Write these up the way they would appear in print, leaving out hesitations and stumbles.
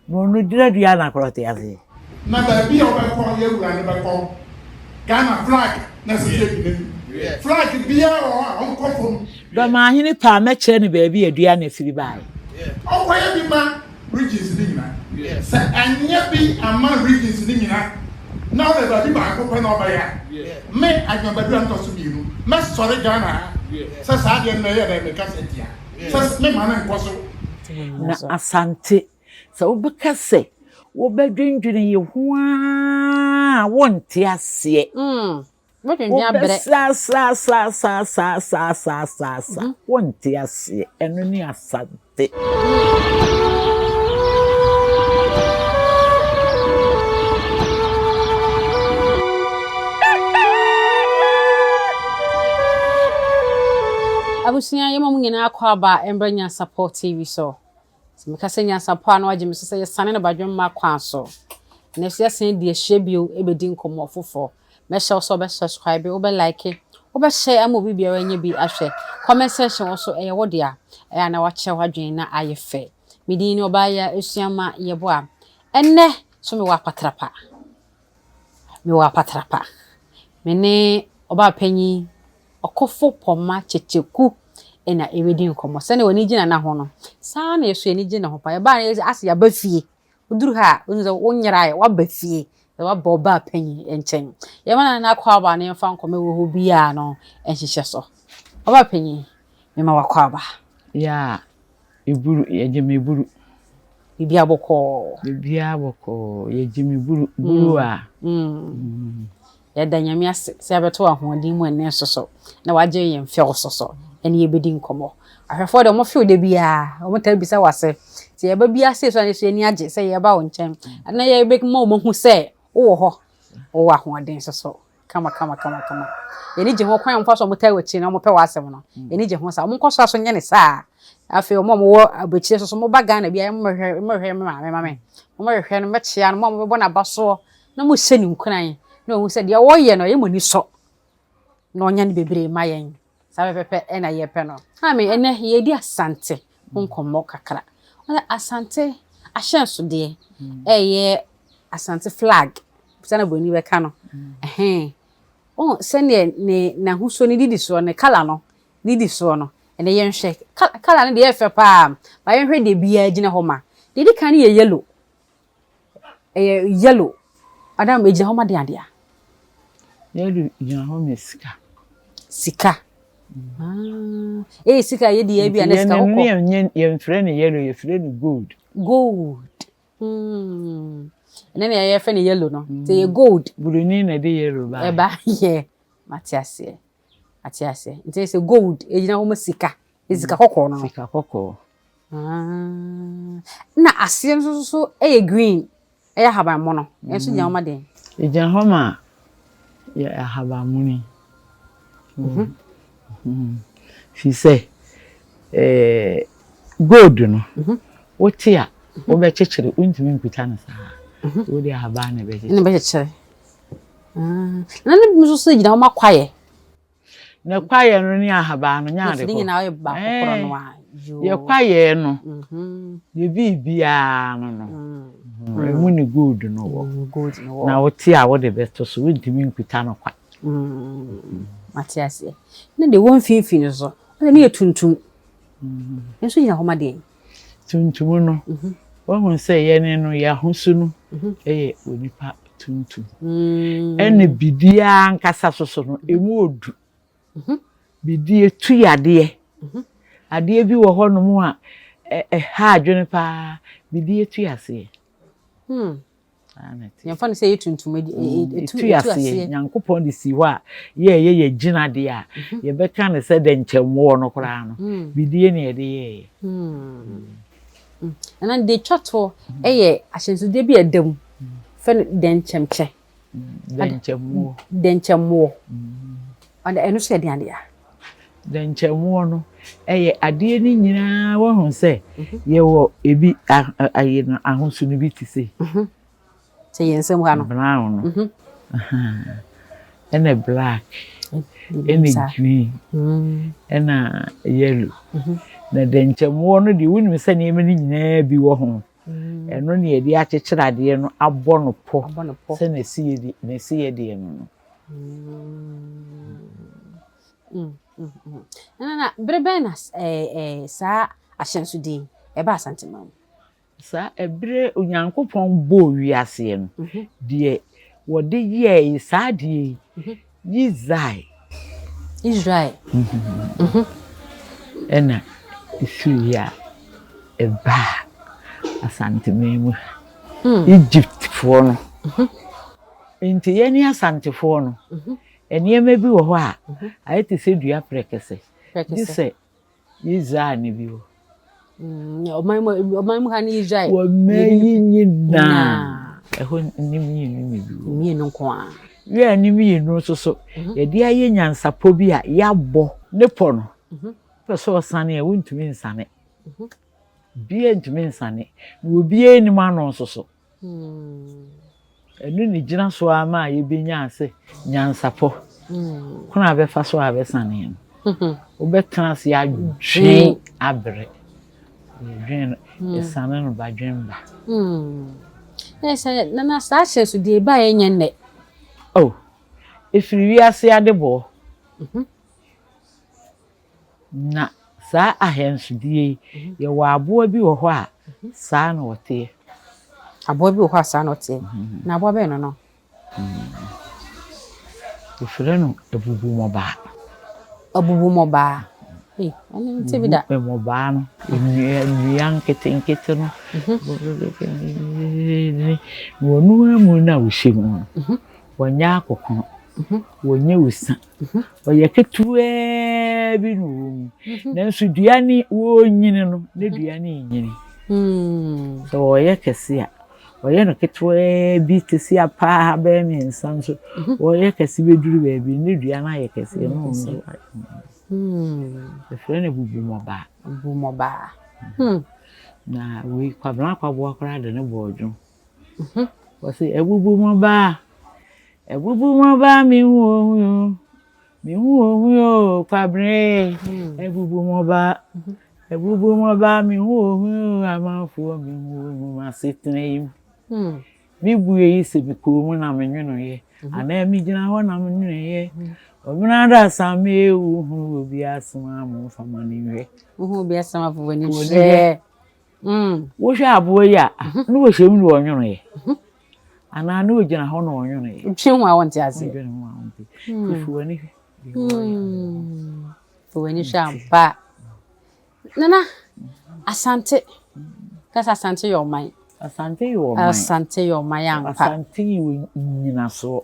Na ɔno gyina dua na korɔ te aseɛ. Na baabi a wobɛkɔ yɛ wura no bɛkɔ. Ghana flag na ɛsɛ sɛ ɛgyina mu. Flag biara wɔ hɔ a ɔnkɔ fam. Dɔmahene pɛ a mɛkyerɛ no baabi a dua no firi baeɛ. Ɔnkɔyɛ bi ma regions no nyina. Sɛ anyɛ bi amma regions no nyina na ɔyɛ baabi baako pɛ na ɔbɛyɛ a, me Agyeman Badu a metɔ so mienu mɛsɔre Ghana ha sɛ saa adeɛ no mɛyɛ dɛn mekasa tia sɛ memma no nkɔ so. Na Asante, sɛ wobɛka sɛ wobɛdwendwene yi ho ara a, wonte aseɛ. Wobɛsrasrasrasrasrasrasrasa, wonte aseɛ. Ɛno ne Asante. Abusua yɛma mo nyinaa kɔ aba mbrɛ Nyansapɔ TV so. Sɛ meka sɛ nyansapɔ a na wagye me so sɛ yɛsane no badwemma kwan so. Ɛnɛ nso yɛasan adi ahyia bio ɛbɛdi nkɔmmɔ foforɔ. Mɛhyɛ wo sɛ wobɛ subscribe, wobɛ like, wobɛ share ama obi biara anya bi ahwɛ. Comment section wɔ so ɛyɛ wo dea. Ɛyɛ a na wakyerɛ w'adwene na ayɛ fɛ. Me din ne Ɔbaayaa Asuama Yeboah. Ɛnɛ nso mewɔ apatrapa. Mewɔ apatrapa. Me ne ɔbaapanyin Ɔkofo Pɔma Kyekyeku na ɛredi nkɔmmɔ. Sɛnea w'ani gye Nana ho no, saa ara na yɛn nso yɛn ani gye ne ho paa. Yɛbaa no asɛ yɛaba fie. Woduru ha a, wohu sɛ wonyerae, woaba fie. Na woaba ɔbaa panyin nkyɛn. Yɛma Nana akwaaba na yɛmfa nkɔmmɔ ɛwɔ hɔ biara no nhyehyɛ so. Ɔbaa panyin, mema w'akwaaba. Yeah, eburu, yɛgye me buru. Biribiara bɔkɔɔ. Biribiara bɔkɔɔ, yɛgye me buru, buru a. Yɛda Nyame ase sɛ yɛabɛto ahoɔden mu ɛnnɛ nso so, na wagye yɛn fɛw so so, ɛne yɛbɛdi nkɔmmɔ. Ahwɛfoɔ deɛ wɔn few da biara, wɔn taa bisa wɔ ase. Nti yɛba biara sei so a, yɛn ani agye sɛ yɛba wo nkyɛn, na yɛbɛma wɔn ahu sɛ wowɔ hɔ, wowɔ ahoɔden nso so. Kama kama kama kama. Yɛn ani gye ho kwan a wɔfa so a wɔtaa w'akyi na wɔpɛ w'asɛm no. Yɛn ani gye ho saa. Wɔnkɔ so aso nyɛ ne saa. Afei wɔn a wɔwɔ aburokyire nso so moba Ghana bi a mommɛhwɛ mommɛhwɛ me maame ma me. Mommɛhwehwɛ no, mɛkyea no, mo a mobɛbɔ n'aba soɔ na mohyɛ no nkuran na wahu sɛ deɛ ɔreyɛ no ɛyɛ mo ani sɔ na ɔnya no bebree ma yɛn. Saa pɛpɛpɛ na yɛpɛ no. Maame, ɛnnɛ yɛredi Asante ho nkɔmmɔ kakra. Asante ahyɛnsodeɛ ɛyɛ Asante flag, sɛdeɛ buroni bɛka no. Ɛhɛn. Wohu sɛdeɛ ne n'ahosuo no didi soɔ, ne colour no didi soɔ no, ɛnnɛ yɛnhwɛ. Colour no deɛ ɛyɛ fɛ paa, but yɛnhwɛ deɛ biara gyina hɔ ma. Deɛ ɛdi kan no yɛ yellow. Ɛyɛ yellow. Madam, ɛgyina hɔ ma deɛn adeɛ? Yellow gyina hɔ ma sika. Sika. Ah, ɛyɛ sika yɛ deɛ bi a na sika kɔkɔɔ. Yɛmfrɛ no yellow, yɛfrɛ no gold. Gold. Hmm. Ɛnɛ na yɛfrɛ no yellow no. Nti ɛyɛ gold. Buroni na ɛde yellow ba. Ɛba yɛ. Mate aseɛ. Mate aseɛ. Nti ɛsɛ gold ɛgyina hɔ ma sika. Sika kɔkɔɔ no. Sika kɔkɔɔ. Ah. Na aseɛ nso so ɛyɛ green. Ɛyɛ ahabanmono. Ɛnso gyina hɔ ma deɛn? Ɛgyina hɔ ma yɛ ahabanmono yi. Firi sɛ gold no, wote a, wobɛkyekyere, wontumi nkuta no saa. Wode ahaban na ɛbɛkyekyere. Na ɛbɛkyekyere. Na ne bi nso so gyina hɔ ma kwaeɛ. Na kwaeɛ no ne ahaban no nyɛ ade korɔ. Ne nyinaa yɛ baako korɔ no a. Yɛ kwaeɛ no, yɛ biribiara no no, ɛmu ne gold no wɔ. Na wote a wode bɛto so, wontumi nkuta no kwa. Mate aseɛ. Na deɛ ɛwɔ mfimfini no so, ɛno yɛ tuntum. Ɛno nso gyina hɔ ma deɛn? Tuntum no, woahu sɛ yɛne no, yɛn ahosu no yɛ onipa tuntum. Ɛna biribiara ankasa so so no, ɛmu odu. Bidie tu yadeɛ. Adeɛ bi wɔ hɔnom a ɛha adwene paa, bidie tu yaseɛ. Yɛmfa no sɛ ɛyɛ tuntum, ɛtu aseɛ. Nyankopɔn de si hɔ a, yɛɛyɛ yɛ gyinadeɛ a, yɛbɛka no sɛ dɛnkyɛmmoɔ no koraa no, bidie na yɛde yɛɛyɛ. Ɛna deɛ ɛtwa toɔ yɛ ahyɛnsodeɛ bi a ɛda mu, fɛ no dɛnkyɛmkyɛ. Dɛnkyɛmmoɔ. Dɛnkyɛmmoɔ. Ɛno nso yɛ deɛn adeɛ a? Dɛnkyɛmmoɔ no, ɛyɛ adeɛ no nyinaa woahu sɛ yɛwɔ ebi ayi no ahosu no bi te sei. Sɛ yɛn nsam ha no. Brown no. Ɛna black, ɛna green, ɛna yellow. Na dɛnkyɛmmoɔ no deɛ wonim sɛ nneɛma no nyinaa bi wɔ ho. Ɛno na yɛde akyekyere adeɛ no abɔ no pɔ sɛ n'asi yɛ deɛ no no. Nana, bere bɛn na saa ahyɛnsodeɛ yi ɛbaa Asanteman mu? Saa ɛberɛ Onyankopɔn bɔɔ wiaseɛ no, deɛ wɔde yɛɛ saa adeɛ yi, Israel. Israel. Ɛna ɛfiri a ɛbaa Asanteman mu ha. Egyptfoɔ no. Nti yɛne Asantefoɔ no, nneɛma bi wɔ hɔ a, ayɛ te sɛ dua prɛkɛsɛ. Gye sɛ Israel na bi wɔ. Ɔman mu ɔman mu ha ne Israel. Wɔman yi nyinaa. Ɛhɔ ne mmienu na bi wɔ. Mmienu nko ara. Wia ne mmienu nso so, yɛde ayɛ nyansapɔ bi a yɛabɔ ne pɔ no. Wopɛ sɛ ɔsane a, wontumi nsane. Obiara ntumi nsane. Na obiara nnim ano nso so. Ɛno na egyina so ara ma yebenyaa sɛ nyansapɔ kwan a bɛfa so a bɛsane no. Wobɛtena ase adwen abrɛ. Yɛdwen no, yɛsane no ba dwen ba. Ɛyɛ sɛ nana saa ahyɛnsodeɛ baeɛ nyɛ nnɛ. Oh, ɛfiri wiase adebɔɔ. Na saa ahɛnsodeɛ yi, yɛwɔ aboa bi wɔ hɔ a, saa na ɔteɛ. Aboa bi wɔ hɔ a saa na ɔteɛ. Na aboa bɛn no no? Wɔfrɛ no abubumɔbaa. Abubumɔbaa. Ei, ɛno nte bi da. Mmɔbaa no, nnua nnua nketenkete no, na wɔn ara mu no a wɔhyɛ mu no, wɔnyɛ akɔkono, wɔnyɛ osa. Ɔyɛ ketewaa bi na ɔwɔ mu. Nanso dua no wɔrenyini no, ne dua no renyini. Sɛ ɔreyɛ kɛse a, ɔyɛ no ketewaa bi te sɛ apaa bɛyɛ mmiɛnsa nso. Ɔreyɛ kɛse bɛduru baabi ne dua no ayɛ kɛse na ɔno nso ayɛ. Yɛfrɛ no bubumɔbaa. Bubumɔbaa. Na wei Kwabena Akwaboah koraa de ne bɔɔ dwom. Ɔse abubumɔbaa. Abubu mɔba me hu ohu o, me hu ohu o, kwabrɛ abubu mɔba, abubu mɔba me hu ohu o, amanfoɔ me hu ohu m'asetena yi mu. Hmm. Me bue yi sɛ me kɔn mu na me nwonoyɛ, mhm. anaa me gyina hɔ na me nwonoyɛ. Mhm. Ɔmena da sa me ewu hu obi asɛm a mo nfa ma ne nhwɛ. Wohu obi asɛm a fo w'ani hwɛ. Wohwɛ aboa yi a, na ɔhyɛ mu na ɔnwonoeɛ. Anaa na ɔgyina hɔ na ɔnwonoeɛ. Wotwe ho a wonte aseɛ. Wodwene ho a wonte. Nti fa w'ani hwɛ deɛ wɔreyɛ. Fa w'ani hwɛ ampa. Nana, Asante, ka sɛ Asante yɛ ɔman. Asante yɛ ɔman. Asante yɛ ɔman ampa. Asante yɛ nnyinasoɔ.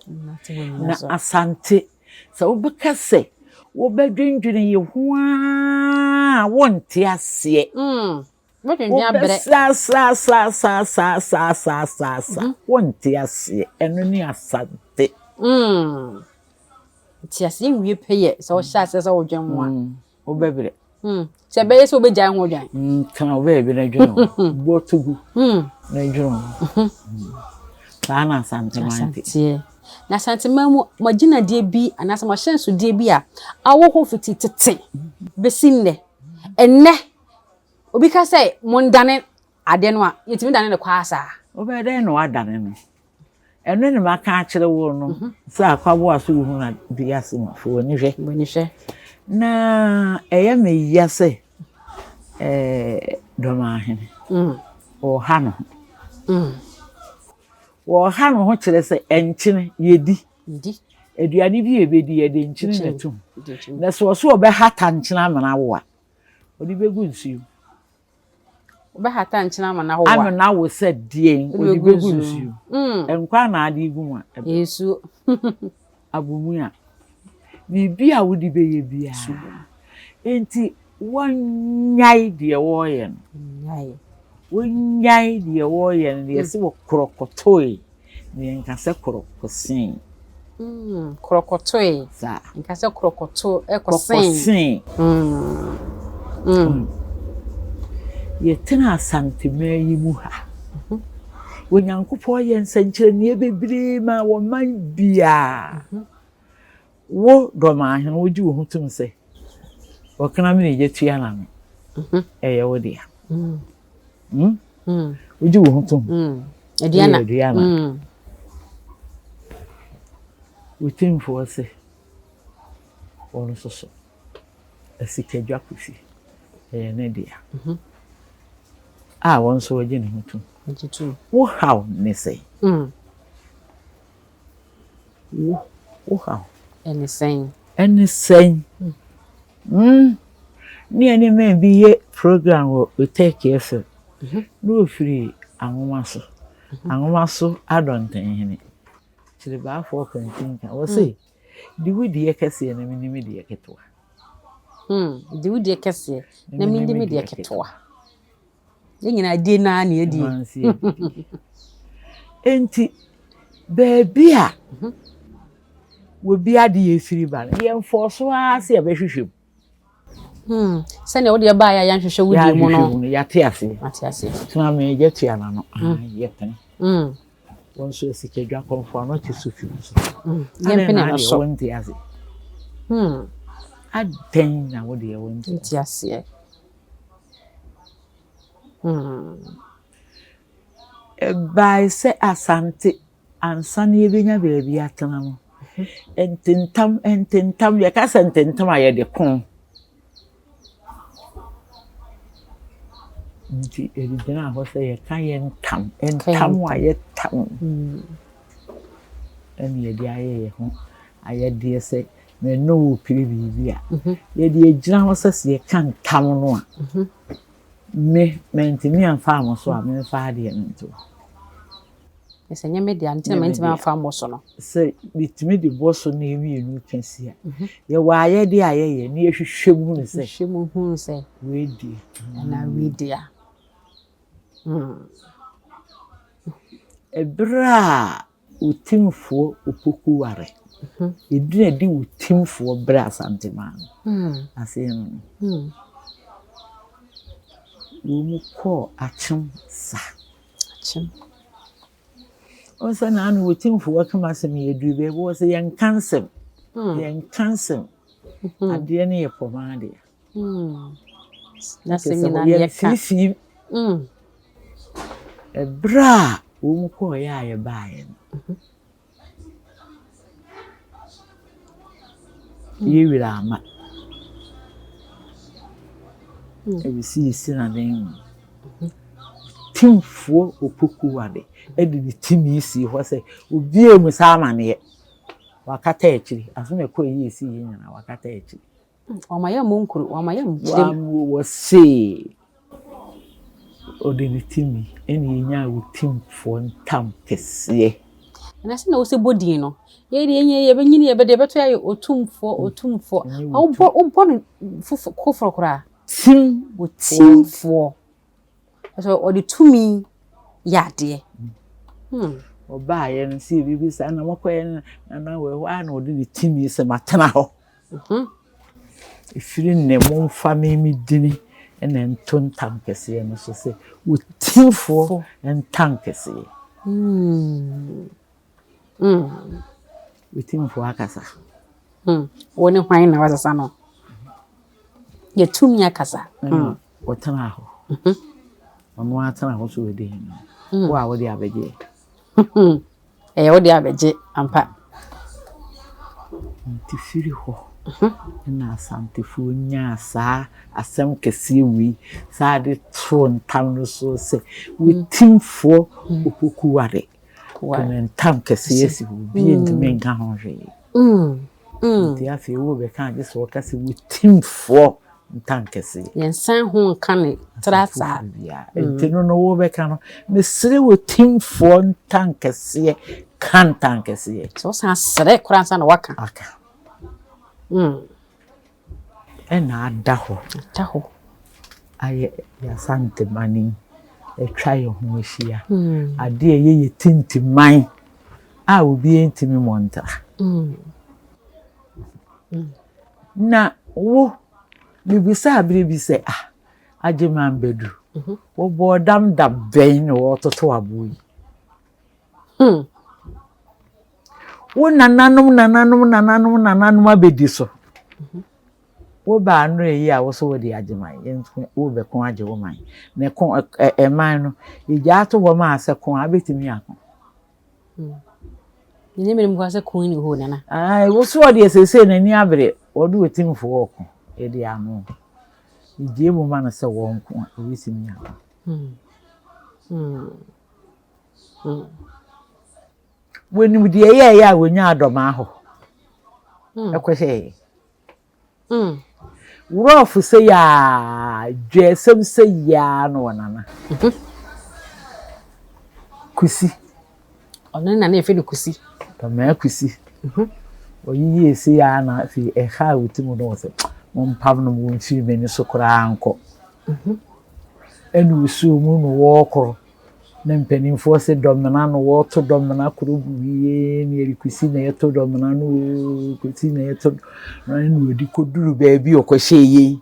Na Asante Sɛ wobɛka sɛ wobɛdwendwene yi ho ara a, wonte aseɛ. Mm, wobɛdwendwene abrɛ. Wobɛsasasasasasasasa, mhm. wonte aseɛ. Ɛno ne asante. Mm. Nte aseɛ nwie pɛyɛ sɛ wohyɛ aseɛ sɛ wodwen ho a. Mm. Wobɛbrɛ. Hmm. Sɛ ɛbɛyɛ sɛ wobɛgyae ho dwan. Hmm, tena wo baabi na dwene ho. Bɔ to gu hmm. na dwene ho. Saa na Asanteman te. Asanteɛ. Na Asanteman mu, mo agyinadeɛ bi anaasɛ mo ahyɛnsodeɛ bi a awɔ hɔ fiti tete bɛsi nnɛ. Ɛnnɛ, obi ka sɛ mondane adeɛ no a, yɛtumi dane no kwaa saa. Wobɛyɛ dɛn na woadane no? Ɛno na maka akyerɛ wo no mhm. sɛ akwaboa so wohu na bi ase ma fo w'ani hwɛ. W'ani hwɛ. Na ɛyɛ me ya sɛ ɛɛ dɔmahene mm. ɔha ne ho. Mm. Wɔha ne ho kyerɛ sɛ ɛnkyene yɛdi. Yɛdi. Aduane bi yɛbɛdi yɛde nkyene na ɛtum. Na sɛ ɔso ɔbɛhata nkyene amena wo a, ɔde bɛgu nsuo. Wobɛhata nkyene ama no awo a. Ama no awo sɛ deɛn? Wode bɛgu nsuo. Mm. Nkwa na ade gu mu a. Nsuo. Abomu a. Biribi a wode bɛyɛ biara. Enti wɔnyae deɛ wɔreyɛ no. Wɔnyae deɛ wɔreyɛ no. Deɛ sɛ wɔkorɔkɔtoe. Na yɛnka sɛ korɔkɔsee. Mm, korɔkɔtoe. Saa. Nka sɛ korɔkɔto kɔsee. Kɔkɔsee. Mm. Mm. Yɛtena Asanteman yi mu ha. Mhm. Onyankopɔn yɛ nsɛnkyerɛnneɛ bebree ma wɔman biara. Mhm. Wo Dɔmahene, wogye wo ho tom sɛ ɔkra mene gya tua n'ano. Mhm. Ɛyɛ wo dea. Mm. Mm? Wogye wo ho tom. Aduana. Aduana. Otumfoɔ se wɔn nso so asikadwa kofi ɛyɛ ne dea. A wɔn nso wɔgye ne ho tom. Wo haw ne sɛn? Wo wo haw. Ɛne sɛn? Ɛne sɛn? Mm. Ne ɛne mɛn bi yɛ program wɔ Otɛki FM. Na ofiri Anwoma so. Anwoma so adɔntenhene. Kyerɛbaafoɔ kwantinka. Wɔse, di wo deɛ kɛseɛ na menni me deɛ ketewa. Di wo deɛ kɛseɛ na menni me deɛ ketewa. Yɛn nyinaa die no ara na yɛdie. Enti baabi a obi adeɛ firi ba no, yɛmfɔɔ so ara sɛ yɛbɛhwehwɛ mu. Sɛnea wode baeɛ a yɛanhwehwɛ wo deɛ mu no. Yɛanhwehwɛ mu no, yɛate aseɛ. Ate aseɛ. Tena me agya tua n'ano. Yɛpene. Wɔn nso asikadwa kɔmfoɔ ano te so fi so. Yɛmpene no so. Wɔnte ase. Adɛn na wo deɛ wɔnte Nte aseɛ. Ɛbae sɛ Asante ansa na yɛbɛnya baabi atena no, ntentam ntentam, yɛka sɛ ntentam a yɛde ko. Nti yɛde gyinaa hɔ sɛ yɛka yɛn ntam, ntam a yɛtam ɛna yɛde ayɛ yɛn ho ayɛdeɛ sɛ me ne wo repere biribi a, yɛde agyina hɔ sɛ sɛ yɛka ntam no a, me mantumi amfa ammɔ so a, memfa adeɛ no nto hɔ. Sɛ nyɛ me dea nti na mantumi amfa ammɔ so no. Sɛ metumi de bɔ so na yɛn mmienu ka si a, yɛwɔ ayɛdeɛ a yɛyɛ na yɛhwehwɛ mu hunu sɛ. Hwehwɛ mu hunu sɛ. Wei deɛ. Anaa wei dea. Ɛberɛ a Otimfoɔ Opoku ware. Edin a ɛde Otimfoɔ brɛ Asanteman no, aseɛ no no. Wɔn kɔɔ Akyem sa. Akyem. Wɔn sɛ naanu Otimfoɔ ka m'asɛm yi aduru baabi wɔ sɛ yɛnka nsɛm. Yɛnka nsɛm. Adeɛ no yɛ pɔmaa dea. Na sɛ nyinaa yɛka. Yɛmfifii. Ɛberɛ a wɔn kɔeɛ a yɛbaeɛ no, yɛn werɛ amma. Ɛfiri sɛ yɛsi n'anan mu. Tumfoɔ Opoku Wade de ne tumi sii hɔ sɛ obiara mmisa amaneɛ. Wakata akyiri. Asɛm a ɛkɔeɛ yi a ɛsii yɛn nyinaa, wakata akyiri. Wama yɛammɔ nkuro, wama yɛnkyerɛ mu. Wɔse ɔde ne tumi ɛna yɛnyaa Otumfoɔ ntam kɛseɛ. Na sɛ na wosɛ bɔ din no, yɛ deɛ yɛnyɛ yɛbɛnyini yɛbɛde yɛbɛto ayɛ Otumfoɔ Otumfoɔ. Wobɔ wobɔ no foforo koforo koraa. Tim. Otimfoɔ. Sɛ ɔde tumi yɛ adeɛ. Hmm. Ɔbaayɛ no sɛ yɛbɛbisa na mokɔyɛ no nana wɔ hɔ a na ɔde ne tumi sɛ matena hɔ. Ɛfiri nnɛ momfa me me dini na nto ntam kɛseɛ no so sɛ Otimfoɔ ntam kɛseɛ. Mm. Mm. Otimfoɔ akasa. Mm. Wo ne hwan na wasesa no? Yɛtumi akasa. Mm. Ɔtena hɔ. Ɔno ara tena hɔ so ɔdi hene. Wo a wode abɛgye. Ɛyɛ wo de abɛgye ampa. Nti firi hɔ na Asantefoɔ nyaa saa asɛm kɛseɛ wei saa de too ntam no so sɛ Otimfoɔ Opoku Ware de ne ntam kɛseɛ asi hɔ obiara ntumi nka ho hwee. Nti afei wobɛka agye sɛ wɔka sɛ Otimfoɔ ntankɛseɛ. Yɛnsan ho nka ne tra saa. Nti no no wobɛka no, mesrɛ wɔ timfoɔ ntankɛseɛ ka ntankɛseɛ. Sɛ wosan srɛ koraa ansa na waka. Aka. Ɛna ada hɔ. Ada hɔ. Ayɛ yɛasanteman yi atwa yɛn ho ahyia. Adeɛ a ɛyɛ yɛ tintiman a obiara ntumi mmɔ ntra. Na wo, mibisaa bere bi sɛ, Ah, Agyeman Badu, wɔbɔɔ dam da bɛn na wɔretoto aboɔ yi? Hmm. Wo nananom nananom nananom nananom abɛdi so. Wo baa nnora yi a wo so wode agye man, yɛn nso worebɛko agye wo man. Na ɛko ɛ ɛman no, yɛgyaa to hɔ maa sɛ ko a, wobɛtumi ako. Nyɛ menim koraa sɛ ko nni hɔ o Nana. Ae, wo so ɔdeɛ seesei n'ani abere, ɔde otimfoɔ reko, yɛde ano. Yɛgyae mu ma no sɛ wɔnko a, ɔbɛtumi ako. Wɔnim deɛ ɛyɛeɛ a wɔnyaa dɔmaa hɔ ɛkɔhyɛeɛ. Worɔfo sei aa, dwɛɛsɛm sei aa na ɔnana. Kusi. Ɔno ne nana yɛfrɛ no Kusi. Dɔmaa Kusi. Ɔyeyɛɛ sei aa na afei ɛhaa wo ti mu no wɔ sɛ mompam no wɔmfiri m'ani so koraa nkɔ. Ɛna osuo mu na wɔɔkorɔ. Na mpanimfoɔ se dɔmena no wɔto dɔmena koro gu yie ne yɛde kusi na yɛto dɔmena no oo kusi na yɛto na ɛna wɔde kɔduru baabi ɔkɔhyɛ yei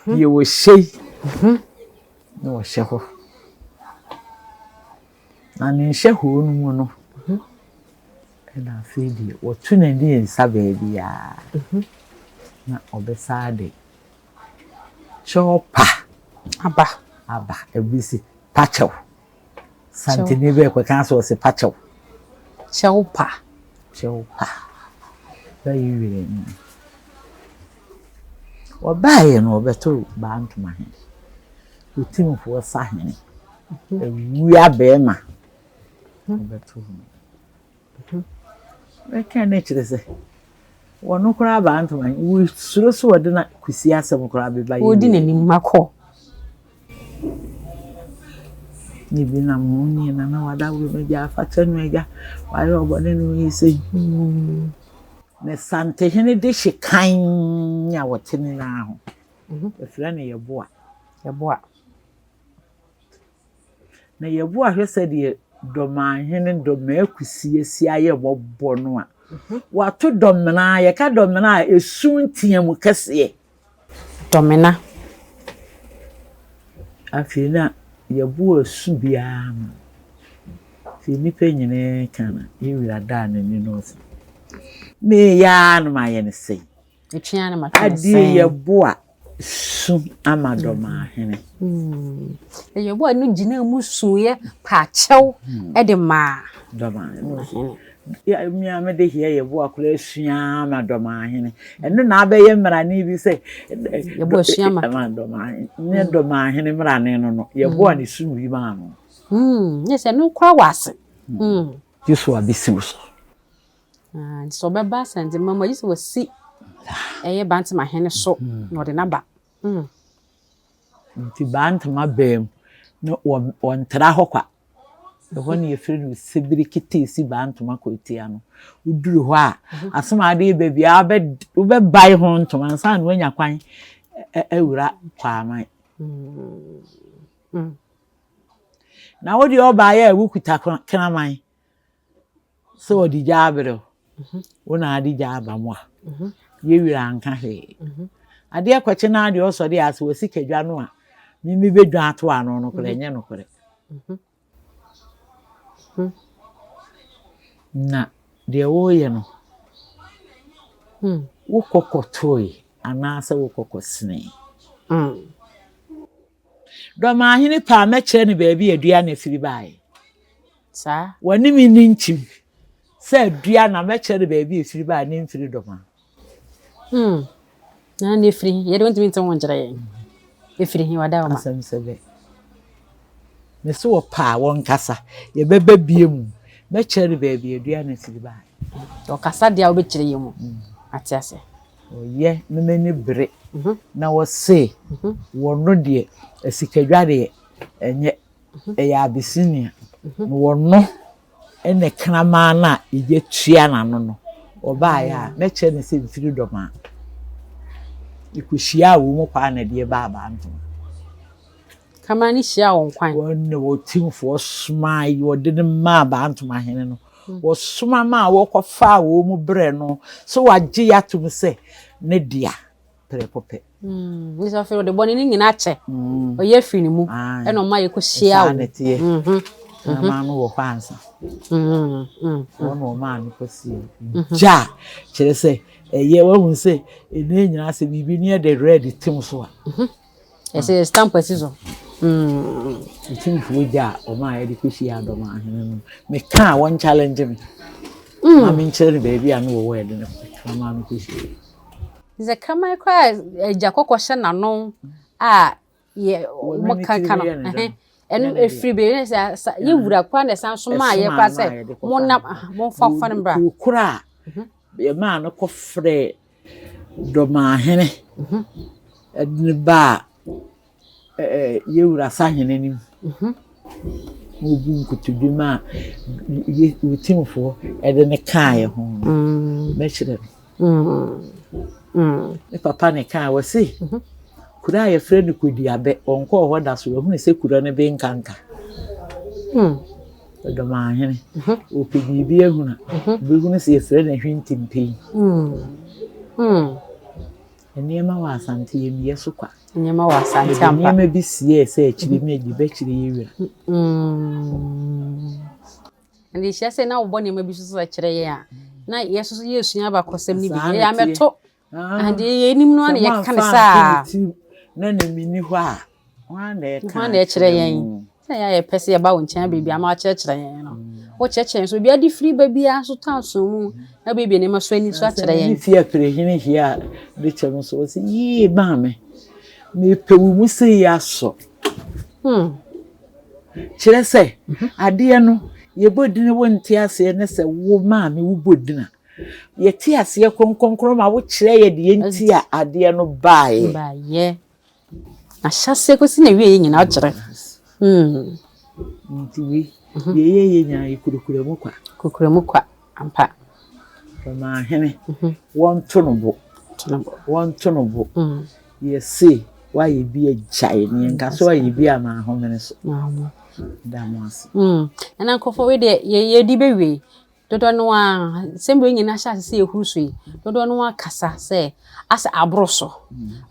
deɛ wɔhyɛ yi na wɔhyɛ hɔ na ne nhyɛ hɔ no mu no ɛna afei deɛ wɔto n'ani nsa baabiara na ɔbɛsa de Kyɛw pa. Aba. Aba. Ebi si pa kyɛw. Santini bɛɛ kɔ kan so ɔsi pa kyɛw. Kyɛw pa. Kyɛw pa. Bɛyi werɛ ni. Ɔbaeɛ no ɔbɛto baa ntoma hene. Otimfoɔ sahene. Awia bɛrima. Ɔbɛto no. Mɛka no kyerɛ sɛ wɔno koraa baa ntoma wosuro sɛ wɔde na kusi asɛm koraa bɛba yɛ. Wodi n'anim akɔ. Ne bi nam ho nie na na wada wuro no agya afakyɛ no agya wayɛ ɔbɔne no yi sɛ ne santehene de hye kan a wɔte ne nan ho. Yɛfrɛ no yɛboa. Yɛboa. Na yɛboa hwɛ sɛdeɛ Dɔmanhene Dɔmaakusi asi ayɛ mmɔbɔ no a, wato dɔmena, yɛka dɔmena a, esu nteamu kɛseɛ. Dɔmena. Afei na yɛboa su biara ano. Afei nnipa nyinaa ka no, yɛn wura daa n'ani na ɔse, meyɛ ara na mayɛ no sei. Metwe ara na matwe no Adeɛ sɛn. yɛboa su ama Dɔmahene. Yɛboa no gyinaa mu suiɛ paa kyɛw de maa Dɔmahene. Me a mede heɛ yɛboa koraa sua ama Dɔmahene. Ɛno na abɛyɛ mmarane bi sɛ Yɛboa sua ma Dɔmahene. Nyɛ Dɔmahene mmarane no no. Yɛboa ne su bi maa no. Nyɛ sɛ ɛno koraa wɔ ase. Yesu abɛsi wo so. Ah, nti sɛ ɔbɛba Asantema mu a, gye sɛ wasi ɛyɛ Bantama hene so na ɔde no aba. Mm. Nti Bantama baa mu na wɔntra hɔ kwa. Ɛhɔ na yɛfrɛ no Sebiri Keteesi Bantama Kurotia no. Woduru hɔ a, asɛm a wode ba biara wobɛbae ho ntoma ansa na woanya kwan awura Kwaman. Na wo deɛ ɔbaeɛ a wokuta kraman. Sɛ ɔde gya abrɛ wo, wo na ade gya aba mu a, yɛ wira anka hwee. Adeɛ kɔkye na adeɛ ɔsɔre a sɛ wasi kadwa no a, mimi bɛdwa ato ano no korɛ, ɛnyɛ nokorɛ. Na deɛ woreyɛ no, wokɔ kɔtoe anaasɛ wokɔ kɔsenee. Dɔmahene paa mɛkyerɛ no baabi a dua no firi baeɛ. Saa. Wɔne me nni nkyim sɛ dua na mɛkyerɛ no baabi a ɛfiri baeɛ ne mfiri dɔm a. Hmm. Na ne ɛfiri he, yɛde wontumi nte ho nkyerɛ yɛn. Ɛfiri he, wada ɔma. Asɛm sɛ bɛ. Me se wɔpɛ a wɔnkasa, yɛbɛba bie mu. Mɛkyerɛ no baabi a dua no firi baeɛ. Ɔkasa deɛ a wobɛkyerɛ yɛn mu. Ate ase. Ɔyɛ na m'ani bere na wɔse wɔno deɛ asikadwa deɛ ɛnyɛ ɛyɛ Abyssinia na wɔno ne kraman no a egya tua n'ano no ɔbaeɛ a mɛkyerɛ no sɛ mfiri dɔm a ɛkɔhyiaa wɔn mu kwaa na ɛdeɛ baa Bantama. Kraman no hyiaa wɔn kwan. Wɔn ne wɔtimfoɔ somaa yi wɔde no maa Bantama hene no. Wɔsoma maa wɔkɔfaa wɔn mu brɛ no sɛ wagye atom sɛ ne dea prɛko pɛ. Mm, ne sɛ afei ɔde bɔne no nyinaa kyɛ. Ɔyɛ afiri ne mu. Ɛna ɔma yɛkɔhyia Saa wo. na ɛteɛ. Kraman no wɔ hɔ ansa. Wɔn na wɔmaa no kɔsie. Gya a kyerɛ sɛ ɛyɛ wahu sɛ ɛnɛ nyinaa sɛ biribi ne yɛde red tim so a. Ɛsɛ yɛ stamp asi so. Otumfoɔ gya a ɔmaa yɛde kɔhyia Adɔmahene no, mekaa wɔn challenge me. Ma menkyerɛ no baabi a ne wɔwɔ yɛde no kraman no kɔhyia. Sɛ kraman koraa agya kɔkɔ hyɛ n'ano a yɛ wɔn kanka no ɛno efiri baabi na sɛ yɛ wura koraa na ɛsan so maa yɛ koraa sɛ mo nam mo nfa fa no bra. Kuro a yɛmaa no kɔfrɛ Dɔmahene de no baa yɛ wura sahene anim na ɔbu nkotodwe maa yɛ Otumfoɔ de no kaa yɛn ho no, mɛkyerɛ no. Me papa na ɛkaa, ɔse kuro a yɛfrɛ no Kodiabɛ, ɔnkɔɔ hɔ da so, wahunu sɛ kuro no benkanka. Ɔdɔmahene, ɔpɛ biribi ahunu a, ɔbɛhunu sɛ yɛfrɛ no Ahwintimpei. Nneɛma wɔ Asante yɛmmia so kwa. Nneɛma wɔ Asante Yɛde ampa. nneɛma bi siee sɛ akyire mu yɛde bɛkyerɛ yɛ wura. Ɛnde hyɛ sɛ na wobɔ nneɛma bi so sɛ kyerɛ yɛn a, na yɛ nso yɛsua abakɔsɛm no bi. Saa Yɛyɛ na ɛteɛ. amɛto. Ah, Deɛ yɛnim no ara sɛ na yɛka no moamfa anto saa. ne tirim na na menni hɔ a, hwan na ɛka Hwan na ɛkyerɛ akyerɛ yɛn? mo? Sɛ yɛ a yɛpɛ sɛ yɛba wo nkyɛn baabi ama wakyerɛkyerɛ yɛn no. Wokyerɛkyerɛ yɛn so obi ade firi ba biara nso tɔ aso mu na baabi nneɛma so ani so Sɛ akyerɛ me ne yɛn. fie apirehene hyia a, de kyɛ me so, ɔse, yie maame, mepɛ wo mu sei asɔ. Kyerɛ sɛ, adeɛ no, yɛbɔ din wonte aseɛ ne sɛ wo maame wobɔ din a, yɛte aseɛ kronkronkron ma wokyerɛ yɛ deɛ nti a adeɛ no baeɛ. Baeɛ. Ahyɛaseɛ kɔsi na wieɛ nyinaa wokyerɛ. Nti wei, deɛ yɛyɛ nyinaa yɛkurakura mu kwa. Kurakura mu kwa, ampa. Ɔmanhene, wɔnto no bo. To no bo. Wɔnto no bo. Yɛse woayɛ bi agyae ne yɛnka sɛ woayɛ bi ama ahomene so. Da mo ase. Nana nkurɔfoɔ wei deɛ yɛdi bɛwie. Dodoɔ no ara nsɛm wei nyinaa hyɛ ase sɛ yɛhuru so yi, dodoɔ no ara kasa sɛ asɛ aboro so.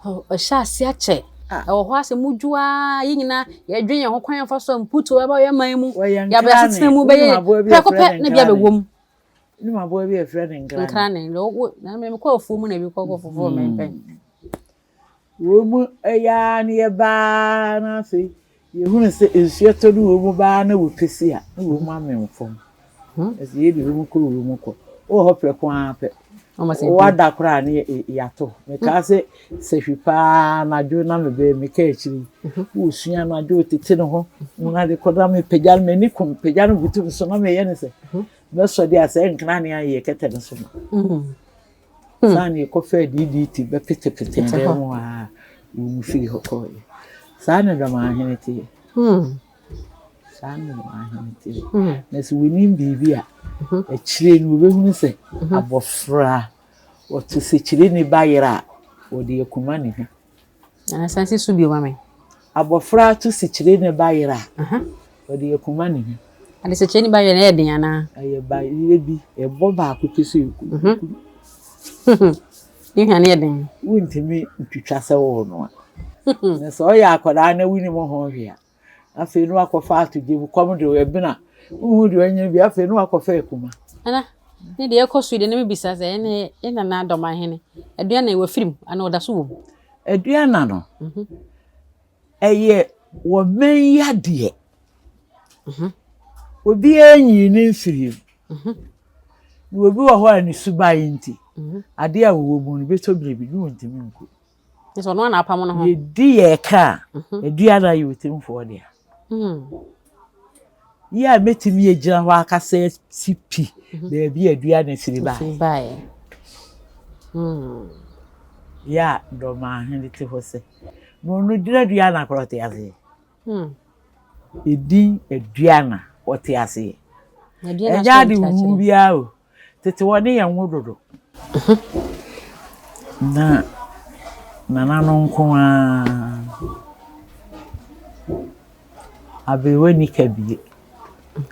Ɛhyɛ ase akyɛ. Ɛwɔ hɔ asɛ mudwo ara yɛn nyinaa yɛdwen yɛn ho kwan yɛmfa so a mputuo bɛba yɛn man mu. Wɔyɛ Yɛaba asetena mu nkrane. bɛyɛ Wonim aboa bi a prɛko yɛfrɛ pɛ no na bi abɛwɔ nkrane? mu. Wonim aboa bi a yɛfrɛ no nkrane? Nkrane. Deɛ wo na mekɔ afuo mu na ebi kɔ kɔ foforɔ mɛmpɛ. Wɔn mu ɛyɛ ara ne yɛbaa na afei yɛhunu sɛ nsuo tɔ ne wɔn mu baa na wɔpɛsi a na wɔn mu amem fam. Ɛsɛ yɛde wɔn kɔ wɔn mu kɔ. Wowɔ hɔ prɛko ara pɛ. Wada koraa ne yɛato. Mekaa sɛ sahwi paa anadwo na mebɛɛ meka akyiri yi. Wosua anadwo tete ne ho. Na de kɔ na mepagya no m'ani kom pagya no butu me so na meyɛ ne sɛ mɛsɔ de a sɛ nkrane ayɛ kɛtɛ no so ma. Saa na yɛkɔfaa DDT bɛpetepete dan mu a wɔn firi hɔ kɔeɛ. Saa na Dɔmahene teɛ. Saa na Dɔmahene teɛ. Na sɛ wɔnim biribi a, akyire no wɔbɛhunu sɛ abɔfra wɔto sekyere ne ba yere a, wɔde akuma ne ho. Nana san si so bio ma me. Abɔfra to sekyere ne ba yere a, wɔde akuma ne ho. Ade sekyere ne ba yere no ɛyɛ den anaa? Ɛyɛ ba yere bi, ɛbɔ baako pɛ sɛ ɛku. Ne hwa no yɛ den. Wontumi ntwitwa sɛ wɔrenoa. Na sɛ ɔyɛ akwadaa na wonim ho hwee a, afei na wakɔfa ato gya mu kɔm de ɛbena wohu deɛ ɔnyɛ bi afei na wakɔfa akuma. Nana, ne deɛ ɛkɔ so yi deɛ na mebisa sɛ ɛne yɛ nana Dɔmahene, Aduana yi wafiri mu anaa ɔda so wɔ mu? Aduana no, ɛyɛ wɔmɛn yadeɛ. Obiara nyii ne mfiri mu. Na obi wɔ hɔ a ne suban nti, adeɛ a wɔwɔ mu no bɛtɔ biribi ne wɔntumi nku. Nso ɔno na apam no ho. Yɛdi yɛ ka a, Aduana yɛ otimfoɔ dea. Yɛ a mɛtumi agyina hɔ akasa si pi baabi a Aduana firi baeɛ. Yɛ a Dɔmahene te hɔ sɛ, na ɔno gyina Aduana korɔ ɔte aseɛ. Edin Aduana ɔte aseɛ. Ɛnyɛ ade huhu biara o. Tete hɔ ne yɛn ngo dodo. Na nana no nko ara. Aberewa ni kabie.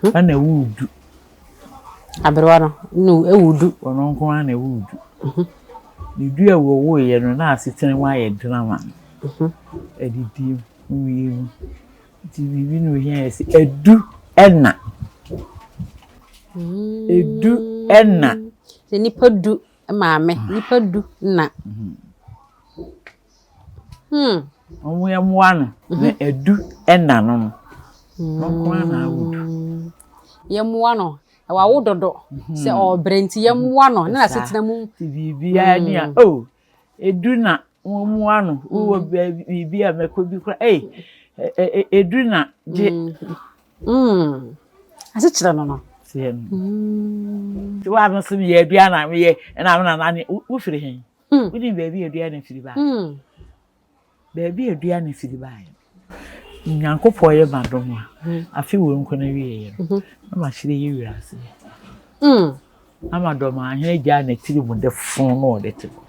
Ɛna ɛwoo du. Aberewa no na ɛwoo du. Ɔno nko ara na ɛwoo du. Ne du a wɔwoeɛ no na asetena mu ayɛ den ama no. Adidie mu, wie mu. Nti biribi na ohia yɛ sɛ adu. ɛna. Edu ɛna. Sɛ nipa du maame, nipa du na. Hmm. Wɔn yɛ mmoa no na edu ɛna no no. Wɔn nko ara na awo du. Yɛ mmoa no, wawo dodo. Sɛ ɔbrɛ nti yɛ mmoa no na n'asetena mu. Ti biribiara ni a, oh, edu na wɔmmoa no. Wowɔ biribi a mɛkɔ bi koraa, ei, edu na gye. Asekyerɛ no no. Seɛ no. Nti wo a no se meyɛ aduana meyɛ ɛna me nana ne wofiri he? Wonim baabi a aduana firi baeɛ? Baabi a aduana firi baeɛ no, Nyankopɔn yɛ m'adom a, afe wei nko na wieɛ no, na makyerɛ yi wiase. Ama Dɔmahene gyaa n'atirimudɛ fo na ɔde te hɔ.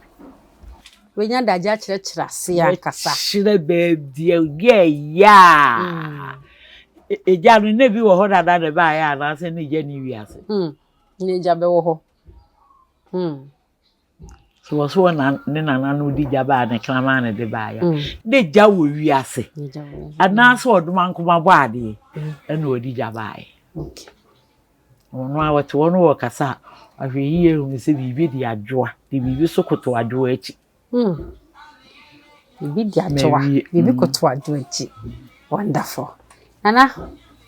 Wanya adagye akyerɛkyerɛ ase ankasa. Kyerɛ baabi a yɛyɛ a. Egya no na bi wɔ hɔ dada na ɛbaeɛ anaasɛ na egya ne wiase. Na egya bɛwɔ hɔ. So wɔ so wɔ na ne nananom de gya baa ne kraman na de baeɛ. Na egya wɔ wiase. Anaasɛ ɔdomankoma bɔ adeɛ ɛna ɔde gya baeɛ. Okay. Ɔno ara ɔte hɔ no ɔrekasa a, ahwɛ yie hu sɛ biribi de adwoa, de biribi so koto adwoa akyi. Hmm. Biribi de adwoa, biribi koto adwoa akyi. Wonderful. Nana,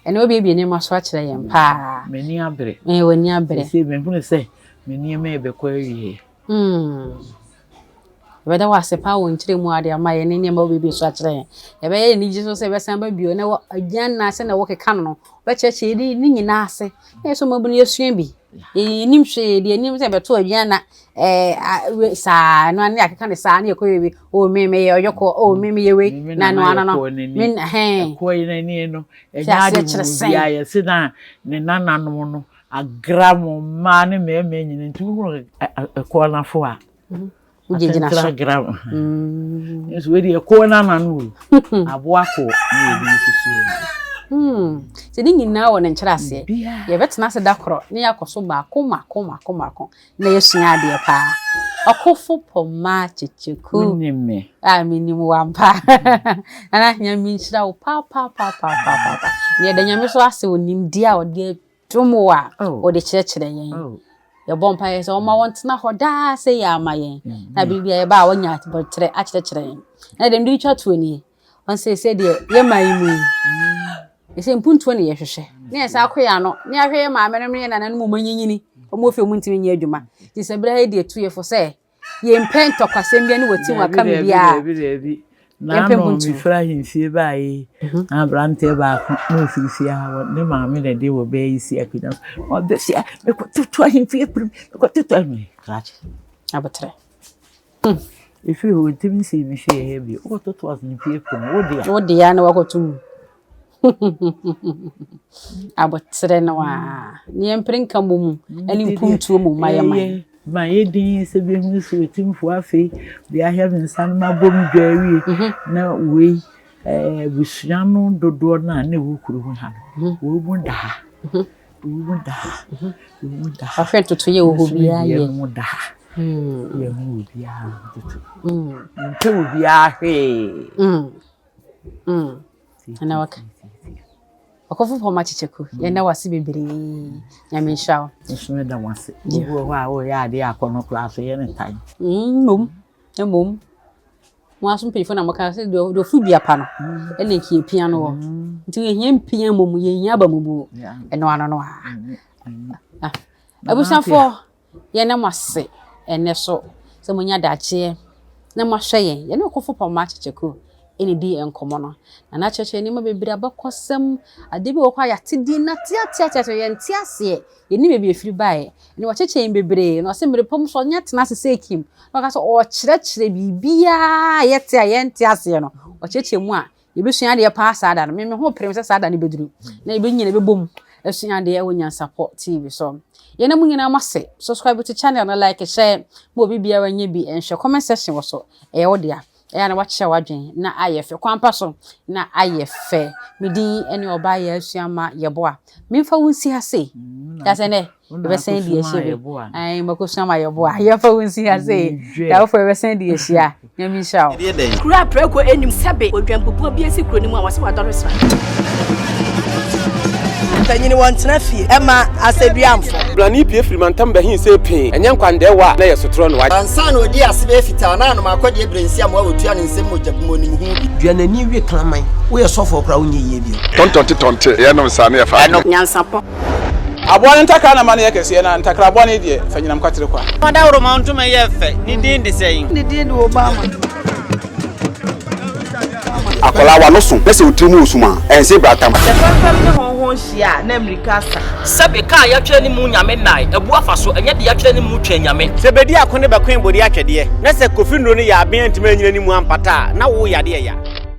ɛnna wobiebie nneɛma so akyerɛ yɛn paa. M'ani abere. Ɛɛ, w'ani abere. Sɛ mehunu sɛ me nneɛma rebɛkɔ awie. Hmm. Yɛbɛda wo ase paa wɔ nkyerɛmu a wode ama yɛn ne nneɛma a wobuebue so akyerɛ yɛn. Yɛbɛyɛ yɛn anigye so sɛ yɛbɛsan aba bio na wɔ aduan sɛnea wɔkeka no no, wobɛkyerɛkyerɛ yɛn ne nyinaa ase. Na yɛn nso mmabunu yɛasua bi. Yɛnnim hwee, deɛ yɛnim sɛ yɛbɛto aduan na ɛɛ saa no ne akeka ne saa ne yɛkɔ yɛ wei. O me meyɛ ɔyɔkɔ, o me meyɛ wei. Na no ano no, me hɛn. Ɛkɔ yi n'ani no, ɛnyɛ ade mu biara yɛse na ne nananom no agra mo mmaa ne mmarima nyina nti wohunu ɛkɔɔ n'afo a. Wogyinagyina so. Atentra gram. Mm. Nso wei deɛ ɛkɔɔ n'ana no o. Aboa kɔɔ na yɛde susu. Hmm. Sɛ ne nyinaa wɔ ne nkyerɛaseɛ. Yɛbɛtena ase da korɔ na yɛakɔ so baako mako mako mako na yɛasua adeɛ paa. Ɔkofo pɔmaa kyekyeku. Wonim me. A menim wo ampa. Nana Nyame nhyira wo paapaapaapaapa. Na yɛda Nyame so ase wɔ nimdeɛ a ɔde Dom wo a wode kyerɛkyerɛ yɛn. Yɛbɔ mpaeɛ sɛ ɔma wɔntena hɔ daa sɛ yɛ ama yɛn. Na bere bi a yɛba a wɔanya abɔterɛ akyerɛkyerɛ yɛn. Na deɛ mede twa toɔ nie. Wɔn sɛ sɛ deɛ yɛ man yi mu yi. Ɛsɛ mpuntuo ne yɛhwehwɛ. Ne yɛn san akɔ yɛn ano. Ne yɛahwɛ yɛn maame nom ne yɛn nananom mu anyinyini. Wɔn wɔ fie wɔn ntumi nyɛ adwuma. Nti sɛ berɛ yi deɛ tu yɛ fo sɛ Yɛmpɛ ntɔkwasɛm biara ne wati waka me biara. Dabi dabi. N'ano mefiri ahemfie baeɛ yi, na aberanteɛ baako na ɔfiri fie ha wɔ ne maame na ɛde wɔ bɛɛ yi si akonnwa so. Ɔbɛ fie ha, mekɔtoto ahemfie pirim, mekɔtoto ahemfie. Krakye. Abotrɛ. Ɛfiri hɔ ɔntumi nsii me fie ha bio. Wokɔtoto ahemfie pirim, wo dea. Wo dea na wakɔto mu. Aboterɛ no a, ne yɛmpere nka mmɔ mu ne mpuntuo mu ma yɛ man. Ma yɛ din sɛ bɛhunu sɛ Otumfoɔ afei de ahwɛ me nsa no mabɔ me dwa awie mhm. na wei abusua no dodoɔ no a na ɛwɔ kuro mu ha no mhm. wɔn mu da ha mhm. wɔn mu da ha wɔn mu da ha ɔhwɛ ntotoyɛ wɔ hɔ biara yɛ wɔn mu da ha hmm. yɛn mu obiara ntoto mpɛ obiara hwee. Hmm. Hmm. Ɛna waka. Ɔkɔfo pɔm akyekyeku. Yɛn da wase bebree. Nyame nhyira wo. Nso meda mo ase. Obi wɔ hɔ a ɔyɛ adeɛ akɔ no koraa so yɛ ne tan. Mmom, mmom. Mo aso mpanyinfoɔ na moka sɛ deɛ ɔfo dua pa no ɛna nka yɛpia no wɔ. Nti yɛhia mpia mmom, yɛhia aba mu buo. Ɛno ano no a. Abusuafoɔ. Yɛda mo ase ɛnnɛ so sɛ moanya adagyeɛ na moahwɛ yɛn. Yɛne Ɔkofo Pɔmma Kyekyɛku na ɛdi nkɔmmɔ no. Nana kyerɛkyerɛ nneɛma bebree, abakɔsɛm, adeɛ bi wɔ hɔ a yɛate din no ateateatea yɛnte aseɛ, yɛnnim baabi ɛfiri baeɛ. Ɛnna wakyerɛkyerɛ yɛn bebree na ɔse mmerɛ pa mu so ɔnyɛ tena ase sɛ Kim na ɔka sɛ ɔrekyerɛkyerɛ biribiara a yɛte a yɛnte aseɛ no, ɔkyerɛkyerɛ mu a Yɛbɛsua adeɛ paa saa da no. Me me ho pere me sɛ saa da no bɛduru. Na yɛbɛnyina bɛbom asua adeɛ wɔ Nyansapɔ TV so. Yɛn mu nyinaa mo ase. Subscribe to channel no, like, share, ma obi biara nyɛ bi nhwɛ. Comment section wɔ so. Ɛyɛ wo dea. Ɛyɛ a na wakyerɛ w'adwene na ayɛ fɛ. Kwan pa so na ayɛ fɛ. Me din ne ɔbaa yɛ asua ma yɛboa. Memfa wo nsi ha sei. Kyerɛ sɛ nɛ yɛbɛsan di ahyia bi. Ayi makosua ma yɛboa. Yɛmfa wo nsi ha sei. Da foforɔ yɛbɛsan di ahyia. Nyame nhyira wo. Kuro a prako nnim sɛbe odwanbubuo bi asi kuro no mu a wɔse wadɔre sra. Mpanyini wɔntena fie ɛma asɛduamfo. Blani pue firi mantam bɛhe sɛ pee, ɛnyɛ nkwandɛɛwa a na ɛyɛ sotorɔ na wagye. Ansa na ɔdii ase bɛyɛ fitaa na anom akɔdeɛ berɛ nsi amoa wɔtua ne nsam mogya bi mu ɔnim ho bi. Dua n'ani we kraman. Woyɛ sɔfoɔ koraa wonyɛ yie bio. Tɔntɔnte tɔnte yɛnom saa ne yɛfa adwene. Nyansapɔ. Aboa no ntakra na ma no yɛ kɛseɛ, na ntakra bɔne deɛ, fa nyinam kwatere kwa. Ɔdawuroma ntoma yɛ fɛ, ne din de sɛn? Ne din de Obama. Akwadaa w'ano so na sɛ wo tiri mu wɔ sum a, ɛnse bratam. Sɛ fɛmfɛm ne hɔnhɔn hyia a, na mmirika asa. Sɛbe ka a yɛatwerɛ ne mu Nyame nnae, abu afa so, ɛnyɛ deɛ yɛatwerɛ ne mu Twɛn Nyame. Sɛ bedi ako ne bɛkoe bode atwɛdeɛ, na sɛ Kofi nnuro no yɛ aben antumi anyina ne mu ampata a, na wo yadeɛ ya.